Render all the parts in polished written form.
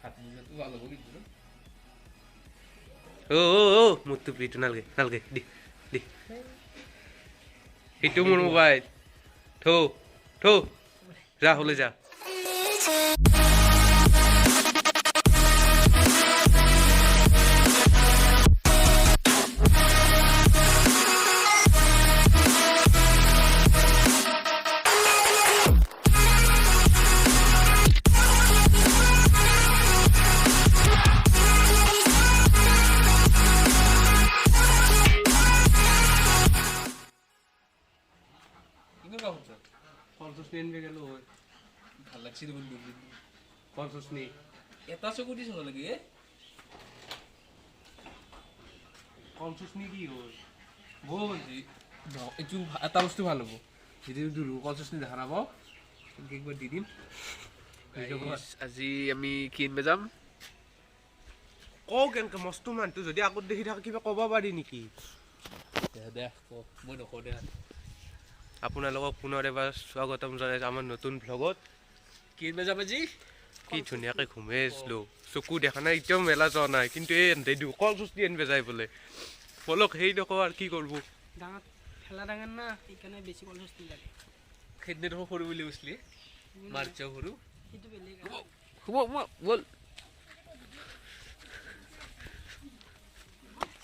হাত মোজাটো ভাল হ'ব কিন্তু। অ অ অ, মোৰটো এইটো নালগে, নালগে, দি দি, সেইটো মোৰ মোবাইল। থৌ থৌ, যা, হ'লে যা। কিমান কাম কৰিছা? কল চুচনি আনিব গ'লো হয়। ভাল লাগছি দেখোন দূৰবীন। কল চুচনি। এটা চকু দি চাব লাগে এ। কল চুচনি কি হ'ল? ব'ল, এইটো এটা বস্তু ভাল হ'ব, যদি দূৰ কল চুচনি দেখা নাপাওঁ, তেনকে একবাৰ দি দিম। আজি আমি কি আনিব যাম? কওঁ কেনেকে? মস্ত মানুহটো যদি আগত দেখি থাকে, কিবা ক'ব পাৰি নেকি? দে দে, ক, মই নকওঁ দে। আপোনালোকক পুনৰ এবাৰ স্বাগতম জনাইছোঁ আমাৰ নতুন ভ্লগত। কি আনিব যাম আজি? কি ধুনীয়াকৈ ঘুমাই আছিলোঁ, চকু দেখা নাই, এতিয়াও মেলা যোৱা নাই, কিন্তু এই এনতে দিওঁ কল চুচনি আনিব যায় বোলে। বলক, সেই নকওঁ আৰু কি কৰিব। ডাঙৰ ঠেলা ডাঙৰ না, সেইকাৰণে বেছি কল চুচনি লাগে। সেইদিনা দেখোন সৰু বুলি কৈছিলি, মাৰ্চ সৰু। সেইটো বেলেগ আৰু। হ'ব, ব'ল।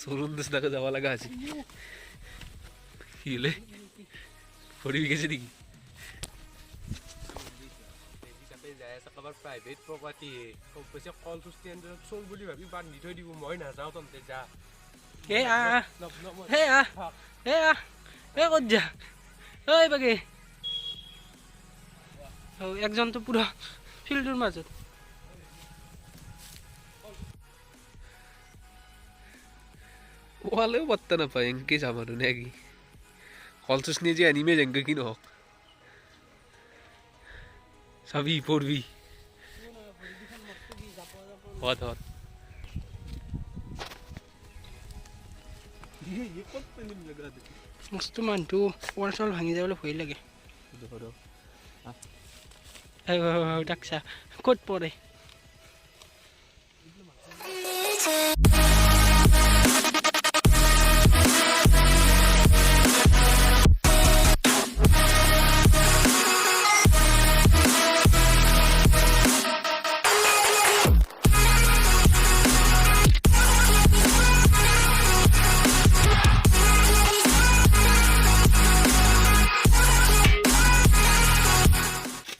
চৰুণ নিচিনাকে যাব লগা হৈছে। কি হ'লে, ভৰি বিষাইছে নেকি? যাই আছে কাৰোবাৰ প্ৰাইভেট প্ৰপাৰ্টি কৈছে, কল চুচনি আনিব, চোৰ বুলি ভাবি বান্ধি থৈ দিব। মই নাযাওঁ, তহঁতে যা। এ আহ, হে আহ, হে আহ, এ ক'ত যা ঐ বাগে? একজনতো পুৰা ফিল্ডৰ মাজত। ওৱালেও পাত্তা নাপায়, এনকে যাম আৰু নে কি? কল চুচনি যে আনিমে, যেনকে কি নহওক। চাবি, পৰবি। হত হত। মস্ত মানুহটো, ৱাল চোৱাল ভাঙি যাবলৈ ভয় লাগে। তাক চা, ক'ত পৰে।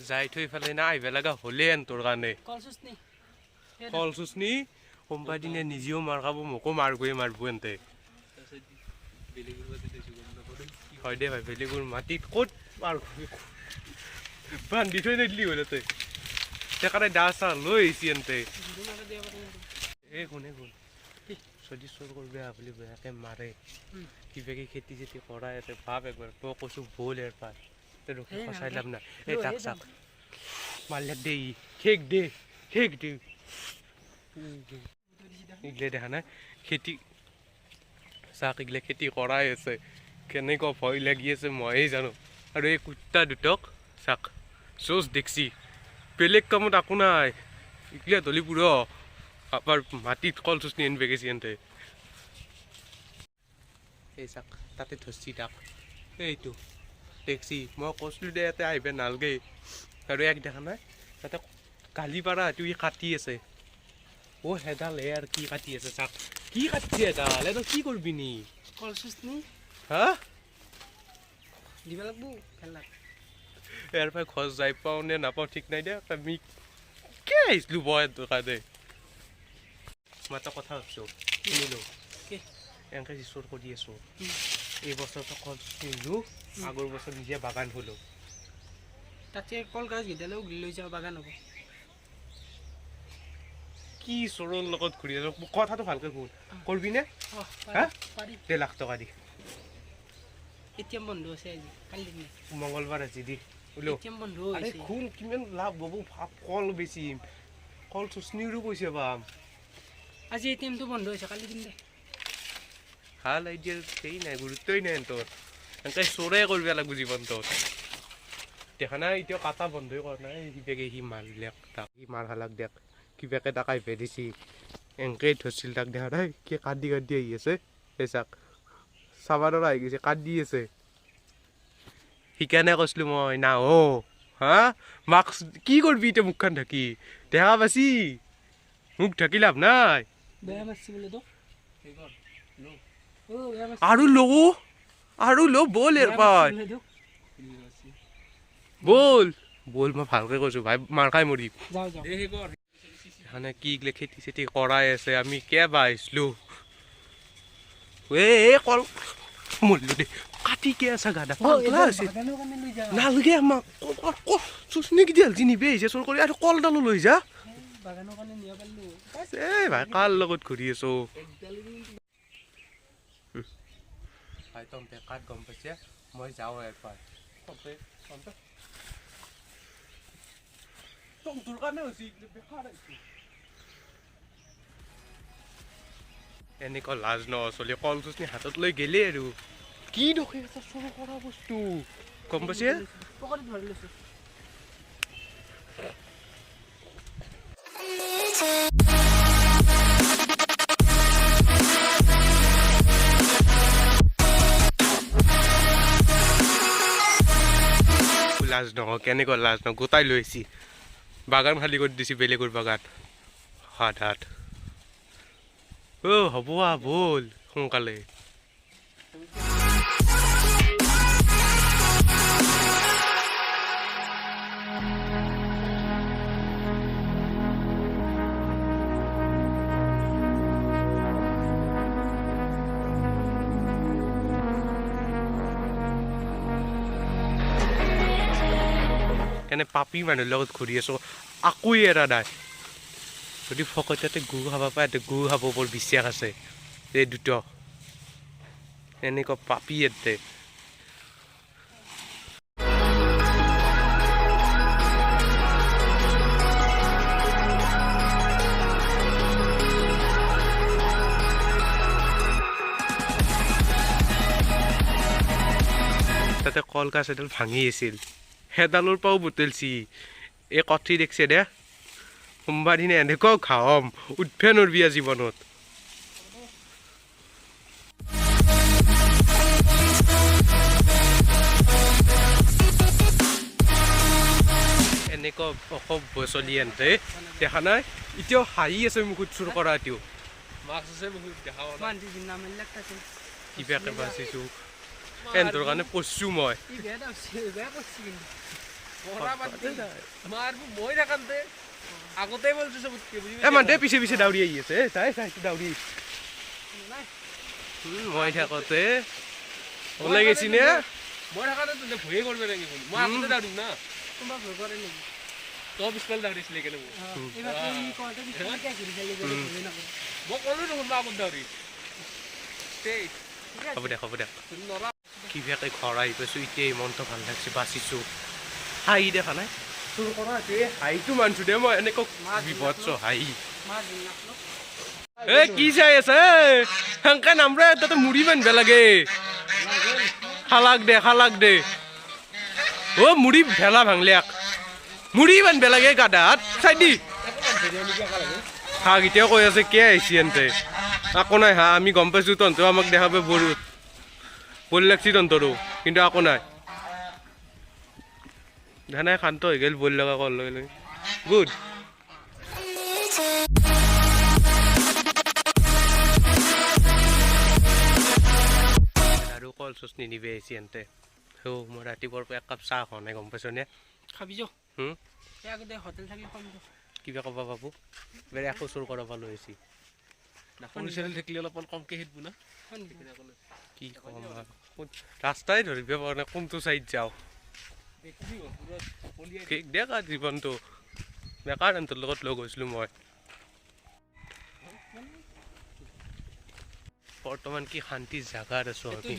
যাই থৈ ফালে না আহিব লগা হ'লে তোৰ কাৰণে। কল চুচনি। কল চুচনি কোনোবা দিনা নিজেও মাৰ খাব, মোকো মাৰবই মাৰব এনতে। হয় দে ভাই, বেলেগৰ মাটিত ক'ত মাৰ বান্ধি থৈ নিদিলি হ'ল তাতে। সেইকাৰণে দা চা লৈ আহিছি এনতে। এই কোনে কোন যদি চোৰ কৰিব আহা বুলি বেয়াকে মাৰে, কিবা কি খেতি চেতি কৰা ইয়াতে, ভাব একবাৰ। মই কৈছোঁ ব'ল, ইয়াৰ পাত ৰখি সঁচাই লাভ নাই। এই তাক চাক, মাৰলে দে, শেষ দে, শেষ দে। এইগিলা দেখা নাই খেতি? চাক, এইগিলা খেতি কৰাই আছে। কেনেকুৱা ভয় লাগি আছে ময়ে জানো। আৰু এই কুত্তা দুটক চাক, চোচ দেখছি, বেলেগ কামত একো নাই, এইগিলা ধলি পুৰ আবাৰ মাটিত কল চুচনি আনিব গেছি এনতে। এই চাক, তাতে ধৰছি তাক। এইটো দেখছি, মই কৈছিলোঁ দে ইয়াতে আহিব নালগে। আৰু এক দেখা নাই, তাতে গালি পাৰা ই কাটি আছে। অ', সেডাল হে আৰু কি কাটি আছে চাক, কি কাটিছে এডাল? এডাল কি কৰবি নি? কল চুচনি। হা? দিব লাগব খেলাত। ইয়াৰ পৰা ঘৰ যাই পাওঁ নে নাপাওঁ ঠিক নাই দে। আমি কি আহিছিলোঁ বয় কাৰণে মই এটা কথা ভাবছোঁ, শুনিলোঁ। কি? এনেকৈ যি চোৰ কৰি আছোঁ, এই বছৰটো কল কিনিলোঁ, আগৰ বছৰ নিজে বাগান হ'লোঁ। তাতে কল গাছ কেইডালেও লৈ যাওঁ, বাগান হ'ব। কি চোৰৰ লগত ঘূৰি আছ? কথাটো ভালকৈ শুন, কৰবি নে? অঁ। হা? পাৰি। দে, লাখ টকা দি। এটিএম বন্ধ আছে আজি, কালি দিম। মংগলবাৰ আজি, দি ওলো। এটিএম বন্ধ আৰে হৈছে। শুন, কিমান লাভ হ'ব ভাব। কল বেচিম, কল চুচনিৰো পইচা পাম। আজি এটিএমটো বন্ধ হৈছে, কালি দিম দে। ভাল আইডিয়া, সেই নাই, গুৰুত্বই নাই তোৰ। এনেকৈ চোৰে কৰিব লাগিব জীৱনটোত। দেখা নাই, এতিয়া কাটা বন্ধই কৰা নাই। সিবাগে সি মাৰিলেক তাক, সি মাৰ খালাক দেখ। কিবাকে তাক আহিব দিছি। এনকে ধৰছিল তাক, দেখা নাই কি কান্দি কান্দি আহি আছে। এই চাক, চাব নোৱাৰা হৈ গৈছে, কান্দি আছে। সেইকাৰণে কৈছিলোঁ মই নাহো। হা, মাস্ক কি কৰবি এতিয়া? মুখখন ঢাকি দেখা পাইছি, মুখ ঢাকি লাভ নাই। আৰু ল, আৰু ল, বল এৰ পাই বল বল, মই ভালকে কৈছো ভাই, মাৰ খাই মৰিম। এখানে কি গিলে খেতি চেতি কৰাই আছে, আমি কেবা আহিছিলো। এ কল মৰলো দে, কাটি কে আছা গাদা পাগলা হৈছে। নালগে আমাক চুচনি কি দিয়াল নিবে আহিছে চোৰ কৰি, আৰু কলডালো লৈ যা। এই ভাই কাৰ লগত ঘূৰি আছো ভাই? তন্তে কাত গম পাইছে, মই যাওঁ এবাৰ। তোৰ কাৰণে হৈছে। এনেকুৱা লাজ ন চলি, কল চুচনি হাতত লৈ গেলে আৰু কি দখে এটা চোৰ কৰা বস্তু, গম পাইছে? লাজ নহয়, কেনেকুৱা লাজ নহয়, গোটাই লৈ আহিছি, বাগান খালী কৰি দিছি, বেলেগৰ বাগান। হাত হাত অ' হ'ব, আহ ব'ল সোনকালে। কেনে পাপী মানুহৰ লগত ঘূৰি আছো, আকোৱে এৰা নাই। যদি ফকতীয়াতে গু খাব পায়, গু খাব বৰ বিশ্বাস আছে। এই দুটা এনেকুৱা পাপী ইয়াতে। তাতে কল গাছ এডাল ভাঙি আছিল, সেইডালৰ পৰাও বুটলছি। এই কঠি দেখছে দে, কোনোবা দিনা এনেকুৱাও খাম উঠবে নৰবি জীৱনত। এনেকুৱা অসভ্য চলি এনতে দেখা নাই, এতিয়াও হাঁহি আছে মুখত চুৰ কৰা। এতিয়াও কিবাকে বাচিছো, এনটোৰ কাৰণে পৰছো মই। পিছে পিছে দাউৰি আহি আছে, চাই চাই দাউৰি আহিছে। মই থাকোতে ওলাই গৈছি নে? মই থাকোতে তহঁতে ভয়ে কৰিব লাগে, মই আগতে দাউৰিম না। তই পিছফালে দাউৰিছিলি কেনে? মই ক'লো দেখোন, মই আগত দাউৰি। হ'ব দে, হ'ব দে। কিবাকে ঘৰ আহি পাইছোঁ, এতিয়াই মনটো ভাল লাগছে, বাচিছোঁ। হাঁহি দেখা নাই তোৰ কৰা, এই হাঁহিটো মানছো দে মই, এনেকুৱা বিভৎস হাঁহি। এ কি চাই আছে সেনকে নামৰে, তাতে মুড়ি বান্ধিব লাগে। খালাক দে, খালাক দে। অ' মুড়ি ভেলা ভাংলে মুড়ি বান্ধিব লাগে গাধাত চাই দি। হাঁ এতিয়াও কৈ আছে কে আহিছি এনতে, আকৌ নাই। হা আমি গম পাইছোঁ, তহঁতেও আমাক দেখাব বৰ বৰ লাগছি তহঁতৰো, কিন্তু আকৌ নাই। দেখা নাই শান্ত হৈ গ'ল বল লগা কৰাৰ লগে লগে। গুড। আৰু কল চচ নিনিবে আহিছি এনতে। মই ৰাতিপুৱাৰ পৰা এক কাপ চাহ খোৱা নাই, গম পাইছ নে? খাবি যো। হোটেল থাকিলে খাম। কিবা ক'ব বাবু? বেলেগ একো চুৰ কৰাব লৈ আহিছি। থাকিলে অলপমান কমকে হিটব না। কি কম, ৰাস্তাই ধৰিব পৰা নাই কোনটো চাইড যাওঁ। বেকাৰ জীৱনটো, বেকাৰ এহঁতৰ লগত লগ হৈছিলোঁ মই। বৰ্তমান কি শান্তি জাগাত আছো আমি।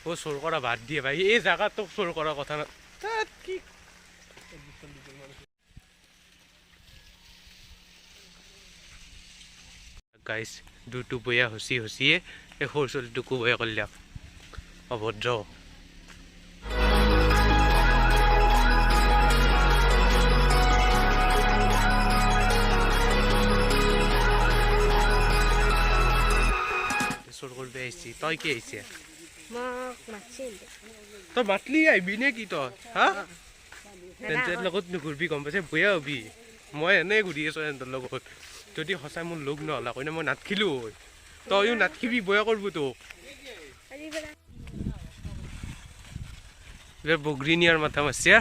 অ' চোৰ কৰা বাদ দিয়ে ভাই, এই জাগাটোক চোৰ কৰাৰ কথা না। তাত কি গাইছ, দুটো বয়া হচি হচিয়ে এই সৰু ছোৱালীটোকো বয়া কৰিলে, অভদ্ৰ। আহিছি? তই কি আহিছে? মোক মাতছিল। তই মাতলি আহিবি নে কি তই? হা, তেন্তে লগত নুঘূৰবি, গম পাইছে? বয়া হবি। মই এনেই ঘূৰি আছোঁ সিহঁতৰ লগত। যদি সঁচাই মোৰ লগ নহ'লা হয় মই নাথকিলোঁ হয়। তইও নাথকিবি, বয়া কৰব তোক। এইবাৰ বগৰী নিয়াৰ মাথা মাৰছে।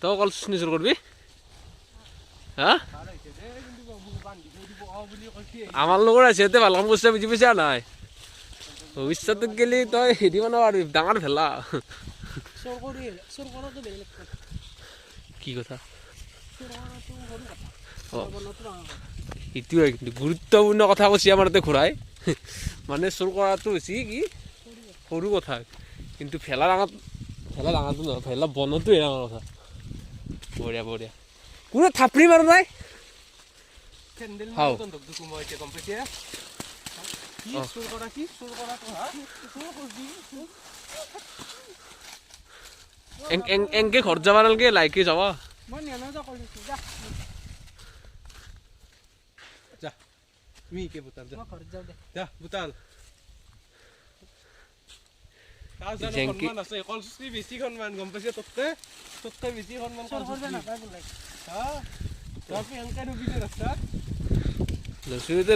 তই কল চুচনি চুৰ কৰবি? হা, আমাৰ লগৰ আছে, সিহঁতে ভাল কাম কৰিছে, বুজি পাইছা নাই? ভৱিষ্যতত গেলি তই হেৰি বনাব পাৰিবি, ডাঙৰ ভেলা। কি কথা, সেইটোৱে কিন্তু গুৰুত্বপূৰ্ণ কথা কৈছে আমাৰ তাতে ঘূৰাই। মানে চুৰ কৰাটো হৈছে কি সৰু কথা, কিন্তু ভেলা ডাঙৰ, ভেলা ডাঙৰটো নহয়, ভেলা বনোৱাটোৱে ডাঙৰ কথা। বঢ়িয়া বঢ়িয়া। কোনো থাপৰি মাৰা নাই। এনকে ঘৰত যাব নালাগে, লাইকে যাবা।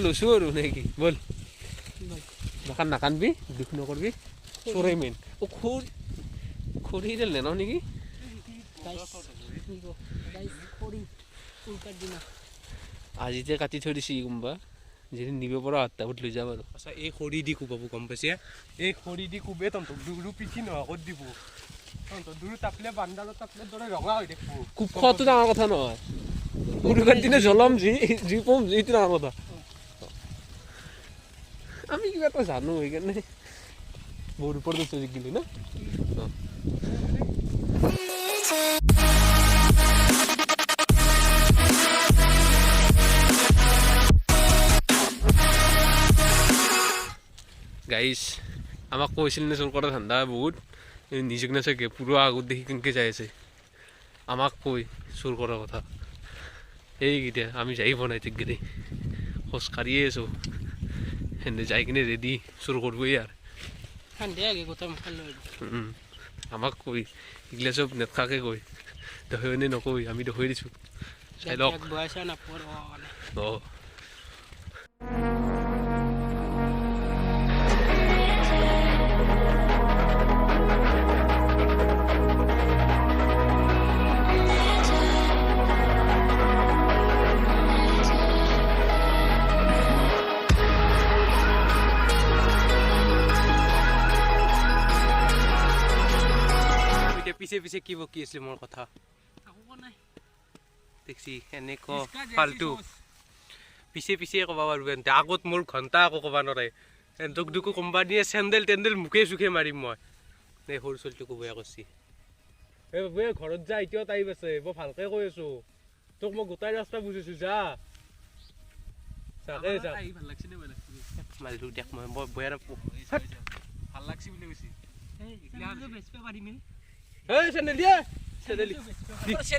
লচু আৰু নেকি? বল, নাকান নাকানবি, দুখ নকৰবি, চোৰে মেইন। অ, খৰি খৰি নেন নেকি? আজি যে কাটি থৈ দিছি কোনোবা, যদি নিব পৰা হাত লৈ যাব। আৰু আচ্ছা, এই খৰি দি কোবাব, গম পাইছে? এই খৰি দি কোবে তহঁতক দুৰু পিঠি নোহোৱা কৰি দিব। তহঁতৰ দুৰু তাপলে বান্দাৰৰ তাপলে দৰে ৰঙা হৈ থাকিব। কোব খোৱাটো ডাঙৰ কথা নহয়, উৰুকাৰ দিনা জ্বলাম যি যি কম যিটো ডাঙৰ কথা। আমি কিবা এটা জানো, সেইকাৰণে বহুত ওপৰত গেলি না। গাইছ, আমাক কৈছিল নে চোৰ কৰা ধান্দা বহুত, নিজক নাচাকে পুৰা আগত দেখি কেনেকৈ যাই আছে। আমাক কৈ চোৰ কৰাৰ কথা। এইকেইটা আমি যাই পোৱা নাই, গেলে খোজকাঢ়িয়ে আছোঁ। সেনে যাই কিনে ৰেডি চোৰ কৰিবই আৰু। আমাক কৈ এইগিলা চব নেথাকে কৈ দেখুৱাই নকৈ, আমি দেখুৱাই দিছোঁ। চাই লওক। অঁ, পিছে পিছে কি বকি আছিল মোৰ কথা দেখছি, এনেকুৱা ফাল্টু পিছে পিছে ক'ব পাৰিব। এন্তে আগত মোৰ ঘণ্টা আকৌ ক'ব নোৱাৰে। এন্তক দুকো কোম্পানীয়ে চেণ্ডেল তেণ্ডেল মুখে চুখে মাৰিম মই। এই সৰু ছোৱালীটোকো বেয়া কৰছি। এই বয়া ঘৰত যা, এতিয়াও টাইম আছে। মই ভালকে কৈ আছো তোক, মই গোটাই ৰাস্তা বুজিছো, যা। মালটো দেখ, মই বয়া ভাল লাগছি বুলি কৈছি। এই চেণ্ডেল দিয়া, চেণ্ডেল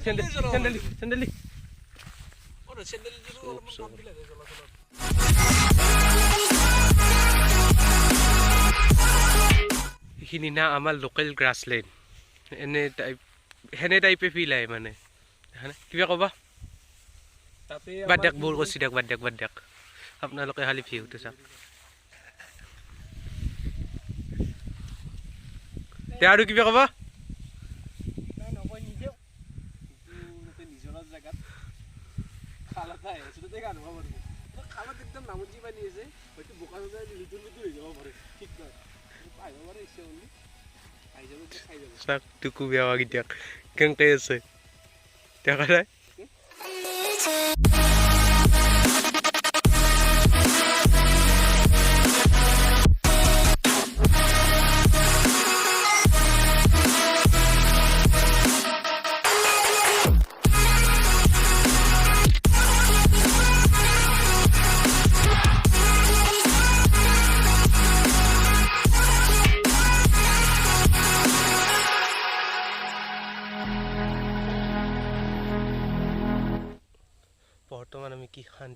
চেণ্ডেল চেণ্ডেল চেণ্ডেল। এইখিনি না আমাৰ লোকেল গ্ৰাছলেণ্ড, এনে টাইপ, সেনে টাইপে ফিল আহে মানে। কিবা ক'বা? বাদ দিয়ক, বৰ কৈছোঁ দিয়ক, বাদ দিয়ক, বাদ দিয়ক। আপোনালোকে খালি ভিউটো চাওক। তে আৰু কিবা ক'বা? কেনেকে আছে দেখা যায়।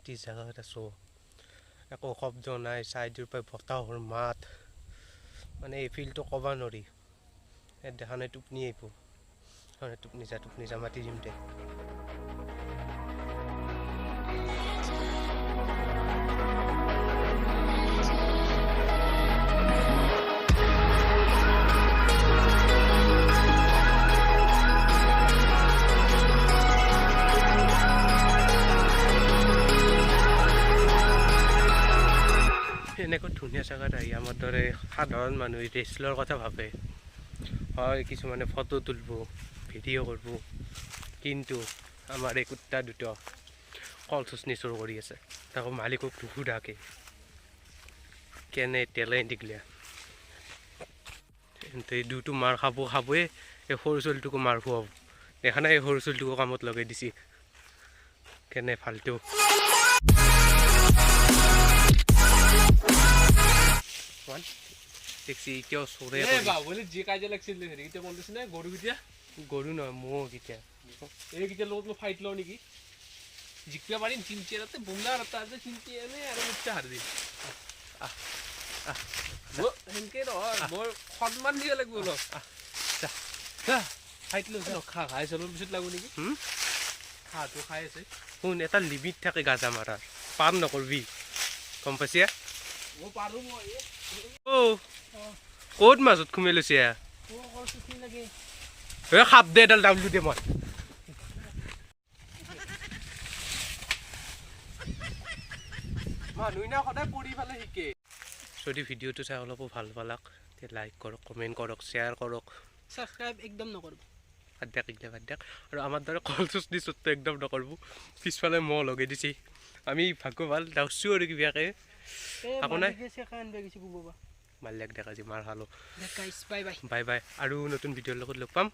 শান্তি জেগাত আছোঁ, একো শব্দ নাই, চাইডৰ পৰা বতাহৰ মাত, মানে এই ফিল্ডটো ক'ব নোৱাৰি। ইয়াত দেখা নাই টোপনি আহিব, টোপনি যা টোপনি যা, মাতি দিম দে। এনেকুৱা ধুনীয়া জেগাত আহি আমাৰ দৰে সাধাৰণ মানুহে ৰেষ্ট লোৱাৰ কথা ভাবে। হয়, কিছুমানে ফটো তুলিব, ভিডিঅ' কৰিব, কিন্তু আমাৰ এই কুত্তা দুটা কল চুচনি চুৰ কৰি আছে, তাকো মালিকক নুসুধাকে। কেনে টেলেণ্ট এইগিলা। এই দুটো মাৰ খাব খাবয়ে, এই সৰু ছোৱালীটোকো মাৰ খুৱাব। দেখা নাই এই সৰু ছোৱালীটোকো কামত লগাই দিছে, কেনে ফাল্টু। দেখছি এতিয়াও চোৰে যি কাজিয়া লাগিছিল এতিয়া মনত আছে নে? গৰু কেতিয়া, গৰু নহয় ম'হ কেতিয়া, এইকেইটাৰ লগত মই ফাইট লওঁ নেকি? জিকিব পাৰিম। চিন্তি তাতে বুমলা এটা আছে, চিন্তি এনে আৰু মুঠতে হাৰি দিম। সেনকে নহয়, মোৰ সন্মান দিব লাগিব অলপ। ফাইট লওঁ, খা খাই চলোৱাৰ পিছত লাগো নেকি? খাটো খাই আছে। শুন, এটা লিমিট থাকে গাজা মাৰাৰ, পাৰ নকৰবি, গম পাইছে? মই পাৰোঁ মই। অ' ক'ত মাজত সোমাই লৈছে? সাপ দে এডাল ডাউলো দে মই। মানুহ না সদায় পৰি পেলাই শিকে। যদি ভিডিঅ'টো চাই অলপো ভাল পালাক, লাইক কৰক, কমেণ্ট কৰক, শ্বেয়াৰ কৰক, ছাবস্ক্ৰাইব একদম নকৰিব, বাদ দিয়ক, এইগিলা বাদ দিয়ক। আৰু আমাৰ দৰে কল চুচনি চুটটো একদম নকৰিব। পিছফালে মহ লগাই দিছে, আমি ভাগ্য ভাল দাউছোঁ আৰু কিবাকে। একো নাই, মাল্যাক দেখ আজি মাৰ খালোঁ। বাই বাই বাই বাই, আৰু নতুন ভিডিঅ'ৰ লগত লগ পাম।